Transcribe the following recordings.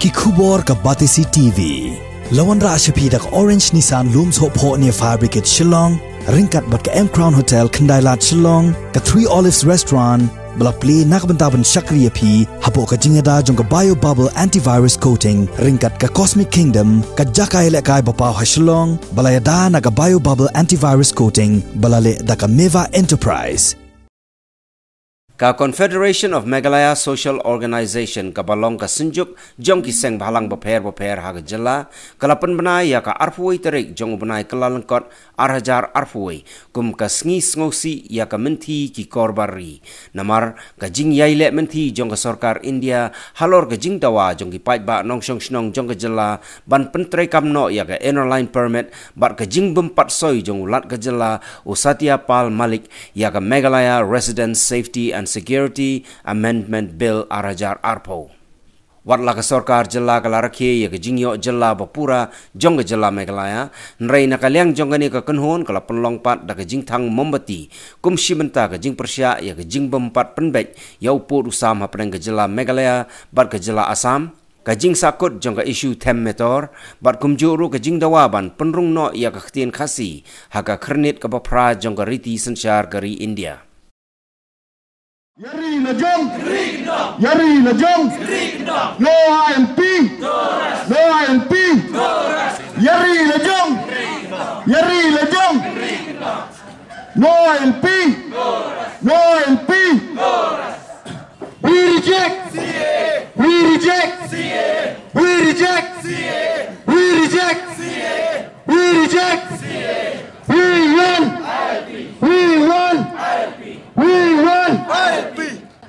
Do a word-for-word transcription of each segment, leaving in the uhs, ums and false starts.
Ki khubor ka Batesi T V. La wanrah sha phi da ka Orange Nissan Lum Sohphoh near Fire Brigade Shillong, ryngkat bad ka M Crown Hotel Khyndai Lad Shillong, ka Three Olives Restaurant, ba la plie na ka bynta ban shakri ïa phi hapoh ka jingïada jong ka Bio Bubble Antivirus Coating ryngkat ka Cosmic Kingdom, ka jaka ïalehkai ba paw ha Shillong, ba la ïada na ka Bio Bubble Antivirus Coating, ba la leh da ka Meva Enterprise. Ka Confederation of Meghalaya Social Organisation, kaba long ka synjuk jong ki seng bhalang bapher bapher ha ka jylla, ka la pynbna ïa ka arphew wei tarik jong u bnai Kyllalyngkot ar hajar arphew wei kum ka sngi sngewsih ïa ka mynthi ki kor bar ri. Namar ka jingïaileh mynthi jong ka sorkar India halor ka jingdawa jong ki paidbah nongshong shnong jong ka jylla ban pyntreikam noh ïa ka Inner Line Permit bad ka jingbym pat soi jong u Lat ka jylla, u Satya Pal Malik, ïa ka Meghalaya Residents Safety and Security Amendment Bill ar hajar arphew. Wat la ka sorkar jylla ka la rakhe ïa ka jingïoh jylla ba pura jong ka jylla Meghalaya, hynrei na ka liang jong kane ka kynhun ka la pynlong pat da ka jingthang mombati kum shi bynta ka jingpyrshah ïa ka jingbym pat pynbeit ïa u pud u sam hapdeng ka jylla Meghalaya bad ka jylla Assam, ka jingsakut jong ka issue them metor, bad kumjuh ruh ka jingdawa ban pynrung noh ïa ka ktien Khasi ha ka khyrnit kaba phra jong ka riti synshar ka ri India. Ïari la jong. Ïari la jong. No I L P. No I L P. Ïari la jong. Ïari la jong. No I L P. No I L P. We reject. We reject. We reject. We reject. We reject. We want. We want. We want. I L P.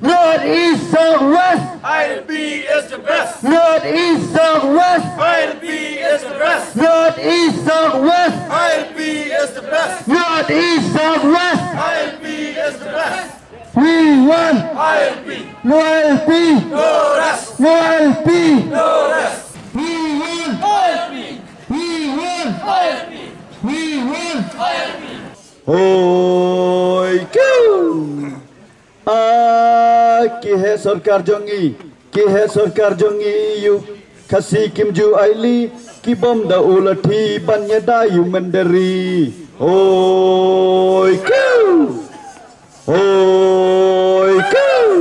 North East South West. I L P is the best. North East South West. I L P is the best. North East South West. I L P is the best. North East South West. I L P is the best. We want. I L P. No I L P. No rest. No I L P. No rest. We want. I L P. We want. I L P. We want. I L P. Hoi kiew. A ki heh sorkar jong ngi, ki heh sorkar jong ngi ïa u Khasi kim ju ailad, ki bym da u lathi ban ïada ïa u mynder ri. Hoi kiew. Hoi kiew.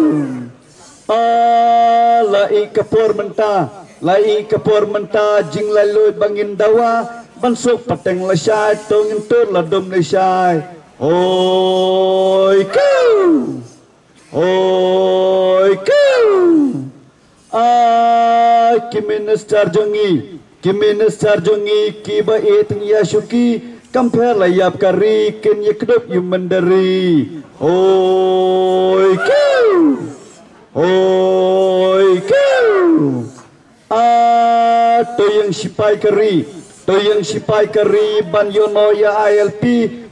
A la ïa ka por mynta, la ïa ka por mynta jinglaitluid ba ngin dawa ban suk pateng lashai, to ngin tur la dum lashai. Hoi kiew. Hoi kiew. A ki minister jong ngi, ki minister jong ngi kiba ïeit ïa shuki, kam pher la ïap ka ri kin ïa kdup ïa u mynder ri. Hoi kiew. Hoi kiew. A to ïeng shipai ka ri, to ïeng shipai ka ri ban ïoh noh ïa I L P,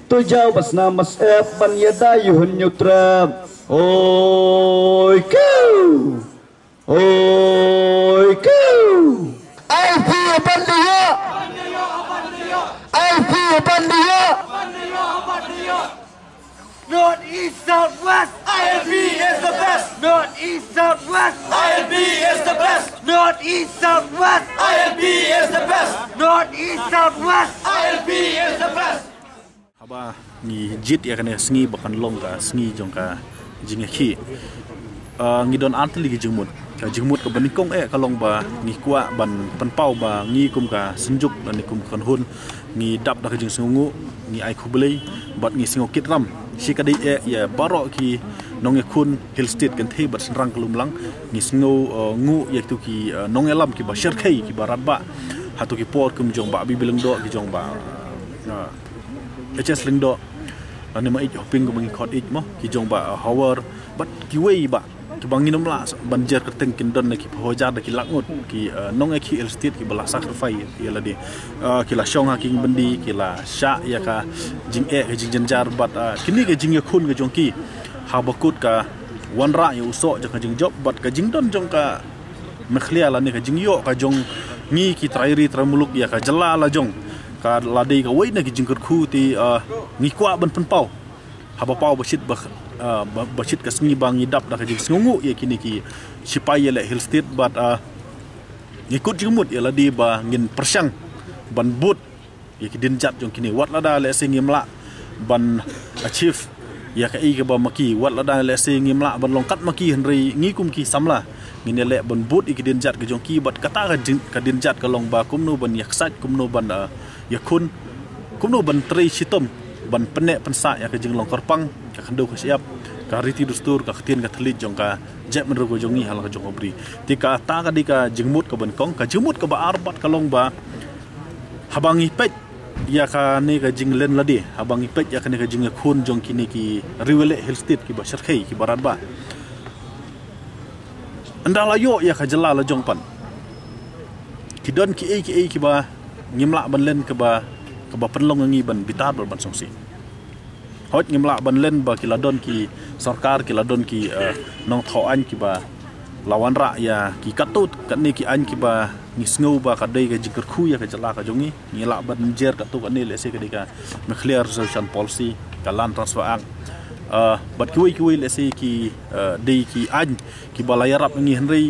to jaw ba snam ba sep ban ïada ïa u Hynñiewtrep. Hoi kiew. Hoi kiew. I L P ban ïoh. I L P ban ïoh. North East South West. I L P is the best. North East South West. I L P is the best. North East South West. I L P is the best. North East South West. I L P is the best. Haba ngi jied ïa kane sngi ba kan long ka sngi jong ka jingïakhih. Ah, ngi don artylli ki jingmut. Ka jingmut kaba nyngkong eh ka long ba ngi kwah ban pynpaw ba ngi kum ka synjuk lane kum ka kynhun ngi dap da ka jingsngewnguh, ngi ai khublei bad ngi sngew kit ram shi ka dei eh ïa baroh ki nongïakhun Hill State kynthei bad shynrang ka lumlang. Ngi sngew, eh, nguh ïa kitu ki, eh, nongïalam kiba shyrkhei kiba radbah ha tu ki por kum jong Bah Bibi Lyngdoh, ki jong Bah, eh, H S Lyngdoh, eh, ne ma ïeit Hoping kaba ngi khot ïeit mo, ki jong Bah, eh, Hawar bad kiwei bah kiba ngin ym lah ban jer kyrteng, kin don na ki phew hajar da ki lak ngut ki, eh, nongïakhih Hill State kiba la sacrifice ïa lade. Eh, ki la shong ha ki byndi, ki la shah ïa ka jingeh ka jingjynjar bad, eh, kine ka jingïakhun ka jong ki haba kut ka wanrah ïa u soh jong ka jingjop bad ka jingdon jong ka Meghalaya lane ka jingïoh ka jong ngi ki trai ri trai muluk ïa ka jylla la jong ka la dei kawei na ki jingkyrkhu te, eh, ngi kwah ban pynpaw. Haba paw ba shit ba, ah, ba, ba shit ka sngi ba ngi dap da ka jingsngewnguh ïa kine ki shipai ïaleh Hill State bad, ah, Ngi kut jingmut ïa lade ba ngin pyrshang ban bud ïa ki dienjat jong kine, wat lada lehse ngim lah ban achieve ïa kaei kaba ma ki, wat lada lehse ngim lah ban long kat ma ki, hynrei ngi kum ki samla ngin ïaleh ban bud ïa ki dienjat ka jong ki. Bad kata ka jing, ka dienjat ka long ba kumno ban ïaksaid, kumno ban, ah, ïakhun, kumno ban trei shitom ban pynneh pynsah ïa ka jinglong kyrpang, ka khyndew ka shyiap, ka riti dustur, ka ktien ka thylliej jong ka jaitbynriew ka jong ngi ha la ka jong ka bri. Te kata ka dei ka jingmut kaba nyngkong. Ka jingmut kaba ar pat ka long ba haba ngi peit ïa kane ka jinglen lade, haba ngi peit ïa kane ka jingïakhun jong kine ki riewleh Hill State kiba shyrkhei, kiba radbah, ynda la ïoh ïa ka jylla la jong pat, ki don kiei kiei kiba ngim lah ban len, kaba, kaba pynlong ïa ngi ban bitar bad ban sngewsih. Hooid, ngim lah ban len ba ki la don ki sorkar, ki la don ki, eh, nongthaw aiñ kiba la wanrah ïa ki katto katne ki aiñ kiba ngi sngew ba ka dei ka jingkyrkhu ïa ka jylla ka jong ngi. Ngi lah ban jer katto katne, lehse ka dei ka Meghalaya Reservation Policy, ka Land Transfer Act, eh, bad kiwei kiwei, lehse ki, eh, dei ki aiñ kiba la ïarap ïa ngi, hynrei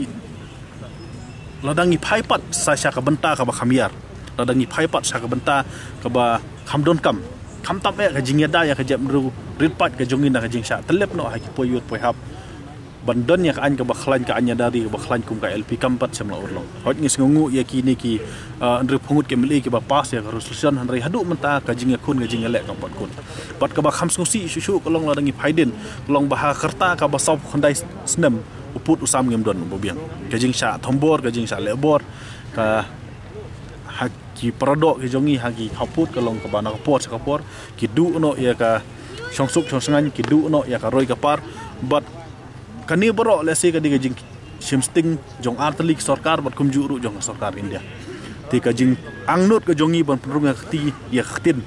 lada ngi phai pat sa sha ka bynta kaba kham ïar, lada ngi phai pat sha ka bynta kaba kham donkam, khamtam eh ka jingïada ïa ka jaitbynriew, rit pat ka jong ngi na ka jingshah tyllep noh ha ki poiwar poihap ban don ïa ka aiñ kaba khlaiñ, ka aiñ ïada ri kaba khlaiñ kum ka I L P kam pat shym la urlong. Hooid, ngi sngewnguh ïa kine ki, ah, hynriewphew ngut ki M L A kiba pass ïa ka resolution, hynrei haduh mynta ka jingïakhun, ka jingïaleh kam pat khun. Bad kaba kham sngewsih shuh shuh ka long, lada ngi phai dien, ka long ba ha ka rta kaba sawphew khyndai snem, u pud u sam ngim don uba biang. Ka jingshah thombor, ka jingshah lehbor, ka ha ki paradoh ki jong ngi ha ki khappud ka long kaba na ka por sha ka por ki duh noh ïa ka shongsuk shongsngain, ki duh noh ïa ka roi ka par. Bad kane baroh lehse ka dei ka jingshimsting jong artylli ki sorkar bad kumjuh ruh jong ka sorkar India. Te ka jingangnud ka jong ngi ban pynrung ïa ka kti, ïa ka ktien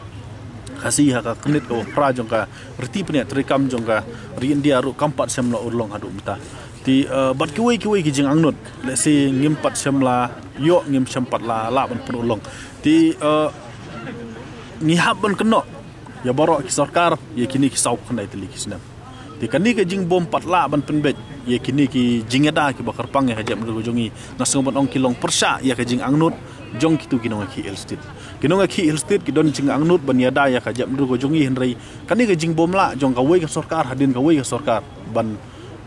Khasi ha ka kynit kaba phra jong ka riti pynïaid treikam jong ka ri India ruh kam pat shym la urlong haduh mynta. Te, eh, bad kiwei kiwei ki jingangnud, lehse ngim pat shym la ïoh, ngim shym pat la lah ban pynurlong. Te, eh, ngi hap ban kynnoh ïa baroh ki sorkar ïa kine ki sawphew khyndai tylli ki snem. Te kane ka jingbym pat lah ban pynbeit ïa kine ki jingïada kiba kyrpang ïa ka jaitbynriew ka jong ngi, nga sngew ban ong ki long pyrshah ïa ka jingangnud jong kito ki nongïakhih Hill State. Ki nongïakhih Hill State ki don jingangnud ban ïada ïa ka jaitbynriew ka jong ngi, hynrei kane ka jingbym lah jong kawei ka sorkar hadien kawei ka sorkar ban,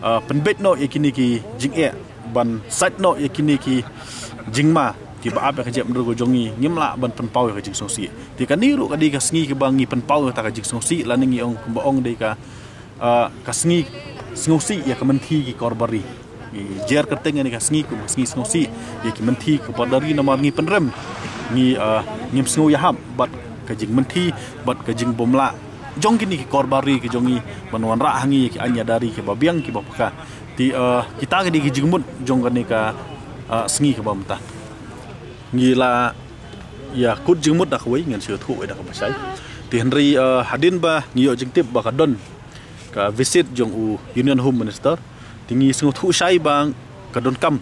ah, pynbeit noh ïa kine ki jingeh, ban sait noh ïa kine ki jingma kiba ap ïa ka jaitbynriew ka jong ngi, ngim lah ban pynpaw ïa ka jingsngewsih. Te kane ruh ka dei ka sngi kaba ngi pynpaw ïa kata ka jingsngewsih, lane ngi ong, kumba ong dei ka, ah, ka sngi sngewsih ïa ka mynthi ki kor bari. Ngi jer kyrteng ïa kane ka sngi kum ka sngi sngewsih ïa ki mynthi ki kor bari, namar ngi pynrem, ngi, ah, ngim sngew ïahap bad ka jingmynthi bad ka jingbym lah jong kine ki kor bari ki jong ngi ban wanrah ha ngi ïa ki aiñ ïada ri kiba biang kiba paka. Te, ah, kita ki dei ki jingmut jong kane ka, ah, sngi kaba mynta. Ngi la ïa kut jingmut da kawei, ngan shu ïathuh da kaba shai. Te hynrei, ah, hadien ba ngi ïoh jingtip ba ka don ka visit jong u Union Home Minister, te ngi sngewthuh shai ba ka donkam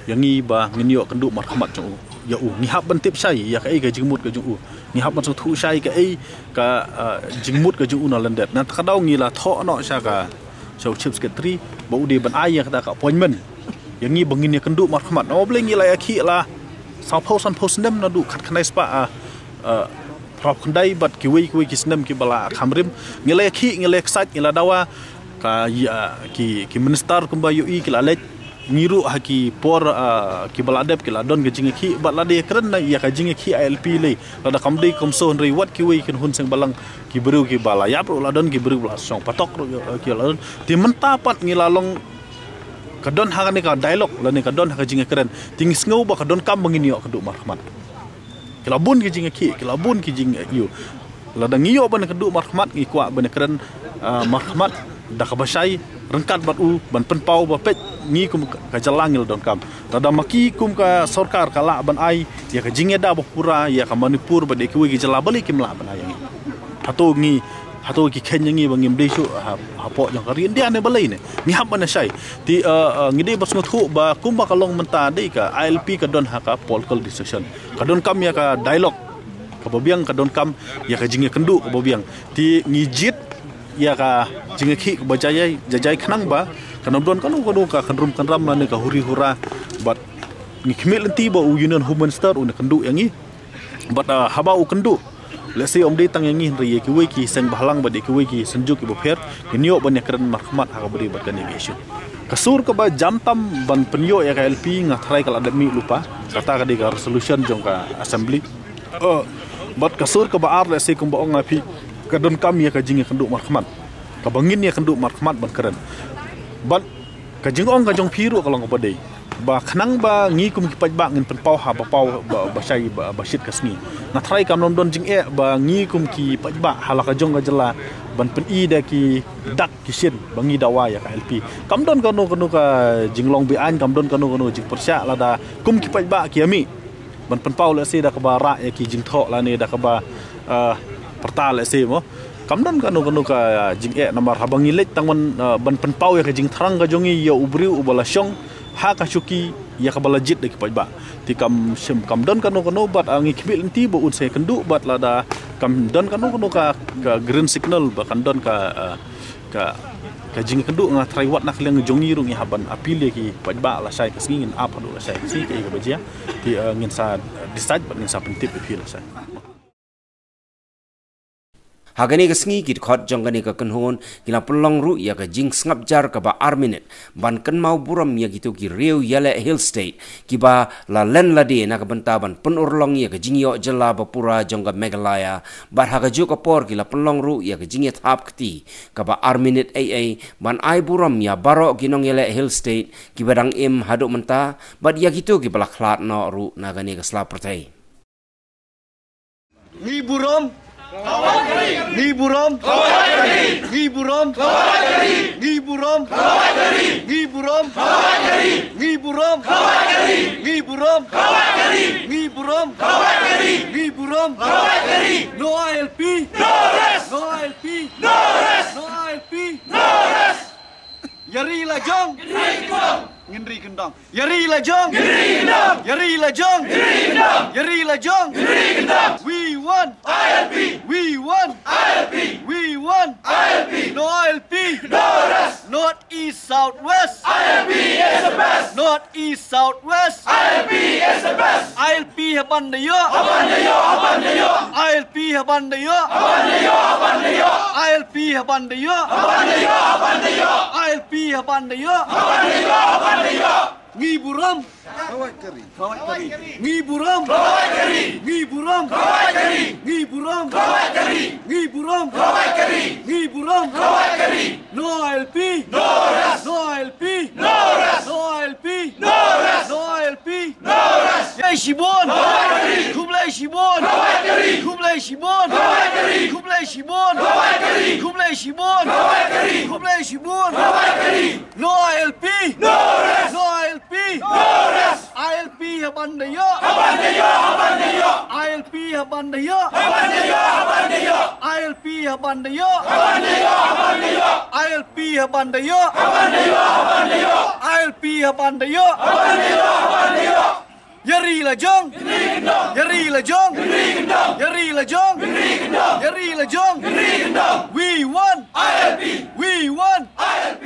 ïa ngi ba ngin ïoh kynduh markhmat jong u, ïa u. Ngi hap ban tip shai ïa kaei ka jingmut ka jong u. Ngi hap ban sngewthuh shai kaei ka, ah, jingmut ka jong u na lyndet. Nangta ka daw ngi la thoh noh sha ka, sha u Chief Secretary ba u dei ban ai ïa kata ka appointment ïa ngi ba ngin ïa kynduh markhmat. Namar balei ngi la ïakhih la sawphew sanphew snem naduh khatkhyndai spah, ah, ah, phraphew khyndai bad kiwei kiwei ki snem kiba la kham rim. Ngi la ïakhih, ngi la ïaksaid, ngi la dawa, ka ïa ki, ki minister kumba ïohi ki la leit. Ngi ruh ha ki por, ah, kiba la dep ki la don ka jingïakhih, bad la dei kren na ïa ka jingïakhih I L P lei. Lada kam dei kumjuh hynrei wat kiwei ki hun seng balang, ki briew kiba la ïap ruh la don, ki briew ba la shong patok ruh, eh, ki la don. Te mynta pat ngi la long, ka don ha kane ka dialogue lane ka don ha ka jingïakren. Te ngi sngew ba ka donkam ba ngin ïoh kynduh markhmat. Ki la bun ki jingïakhih, ki la bun ki jing, eh, ïoh. Lada ngi ïoh ban kynduh markhmat, ngi kwah ban kren, ah, markhmat da kaba shai ryngkat bad u, ban pynpaw ba peit ngi kum ka, ka jylla ngi la donkam. Lada ma ki kum ka sorkar ka lah ban ai ïa ka jingïada ba pura ïa ka Manipur bad ïa kiwei ki jylla, balei kim lah ban ai ïa ngi? Hato ngi, hato ki kheiñ ïa ngi ba ngim dei shuh ha, hapoh jong ka ri India ne balei ne? Ngi hap ban shai. Te, ah, ah, ngi dei ban sngewthuh ba kumba ka long mynta dei ka I L P ka don ha ka political discussion. Ka donkam ïa ka dialogue kaba biang, ka donkam ïa ka jingïakynduh kaba biang. Te ngi jied ïa ka jingïakhih kaba jai jai, jai jai khnang ba kan ym don kano kano ka kynrum kynram lane ka huri hura bad Ngi khmih lynti ba u Union Home Minister un ïakynduh ïa ngi. Bad, ah, haba u kynduh, lehse ym dei tang ïa ngi hynrei ïa kiwei ki seng bhalang bad ïa kiwei ki synjuk kiba pher, ngin ïoh ban ïakren markhmat ha kaba ïadei bad kane ka issue. Ka sur kaba jan tam ban pynïoh ïa ka I L P nga tharai ka la dep mih lypa, kata ka dei ka resolution jong ka assembly. Eh, bad ka sur kaba ar, lehse kumba ong nga phi, ka donkam ïa ka jingïakynduh markhmat. Kaba ngin ïakynduh markhmat ban kren. Bad ka jingong ka jong phi ruh ka long kaba dei. Ba khnang ba ngi kum ki paidbah ngin pynpaw ha ba paw ba, ba shai ba, ba shit ka sngi. Nga tharai kam long don jingeh ba ngi kum ki paidbah ha la ka jong ka jylla ban pyni da ki dak ki shin ba ngi dawa ïa ka I L P. Kam don kano kano ka jinglong beaiñ, kam don kano kano jingpyrshah lada kum ki paidbah ki ïa mih ban pynpaw lehse da kaba rah ïa ki jingthoh lane da kaba, ah, pyrta lehse mo. Kam don kano kano ka jingeh namar haba ngi leit tang ban, ah, ban pynpaw ïa ka jingthrang ka jong ngi ïa u briew uba la shong ha ka shuki ïa kaba la jied da ki paidbah. Te kam shym, kam don kano kano bad, ah, ngi khmih lynti ba un sa ïakynduh bad lada kam don kano kano ka, ka green signal ba kan don ka, ah, ka, ka jingïakynduh, nga tharai wat na ka liang jong ngi ruh ngi hap ban appeal ïa ki paidbah lashai ka sngi, ngin ap haduh lashai ka sngi kaei kaba jia. Te, eh, ngin sa decide bad ngin sa pyntip ïa phi lashai. Ha kane ka sngi ki dkhot jong kane ka kynhun ki la pynlong ruh ïa ka jingsngap jar kaba ar minit ban kynmaw burom ïa kito ki riew ïaleh Hill State kiba la len lade na ka bynta ban pynurlong ïa ka jingïoh jylla ba pura jong ka Meghalaya. Bad ha kajuh ka por ki la pynlong ruh ïa ka jingïathap kti kaba ar minit ei ei ban ai burom ïa baroh ki nongïaleh Hill State kiba dang im haduh mynta bad ïa kito kiba la khlad noh ruh na kane ka sla pyrthei. Ngi burom. Ngi burom. Ngi burom. Ngi burom. Ngi burom. Ngi burom. Ngi burom. Ngi burom. No I L P. No rest. No I L P. No rest. No I L P. No rest. Ïa ri la jong. Ngin ri kyndong. Ïa ri la jong. Ngin ri kyndong. Ïa ri la jong. Ngin ri kyndong. Ïa ri la jong. Ngin ri kyndong. We want I L P. We want I L P. We want I L P. No I L P. No rest. North East South West. I L P is the best. North East South West. I L P is the best. I L P haba ïoh. Haba ïoh, haba ïoh. I L P haba ïoh. Haba ïoh, haba ïoh. I L P haba ïoh. Haba ïoh, haba ïoh. I L P haba ïoh. Haba ïoh, haba ïoh. Ngi burom. Ngi burom. Ngi burom. Ngi burom. Ngi burom. Ngi burom. No I L P. No rest. No I L P. No rest. No I L P. No rest. No I L P. No rest. Khublei shibun. Khublei shibun. Khublei shibun. Khublei shibun. Khublei shibun. No I L P. No rest. No I L P. No rest. I L P haba ïoh. Haba ïoh, haba ïoh. I L P haba ïoh. Haba ïoh, haba ïoh. I L P haba ïoh. Haba ïoh, haba ïoh. I L P haba ïoh. Haba ïoh, haba ïoh. I L P haba ïoh. Haba ïoh, haba ïoh. Ïa ri la jong. Ïa ri la jong. Ïa ri la jong. Ïa ri la jong. We want I L P. We want I L P.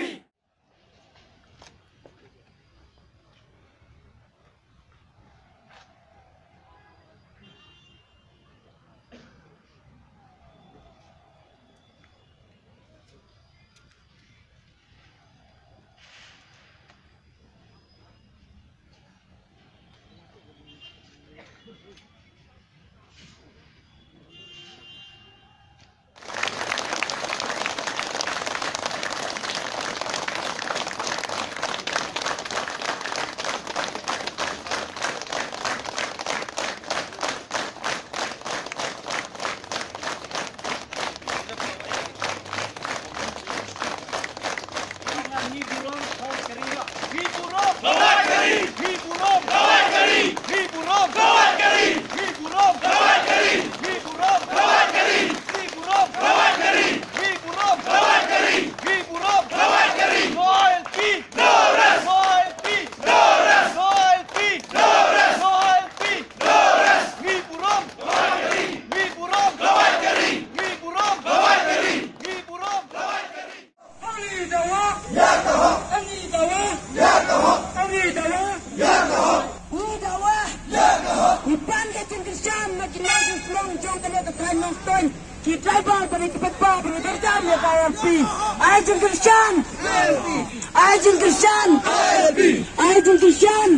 Shan na ki nongkyrshan jong kane ka thaiñ Nongstoiñ. Ki driver bad ki paidbah bad ki paidbah ne ka I R P. Ai jingkyrshan. Ai jingkyrshan. Ai jingkyrshan.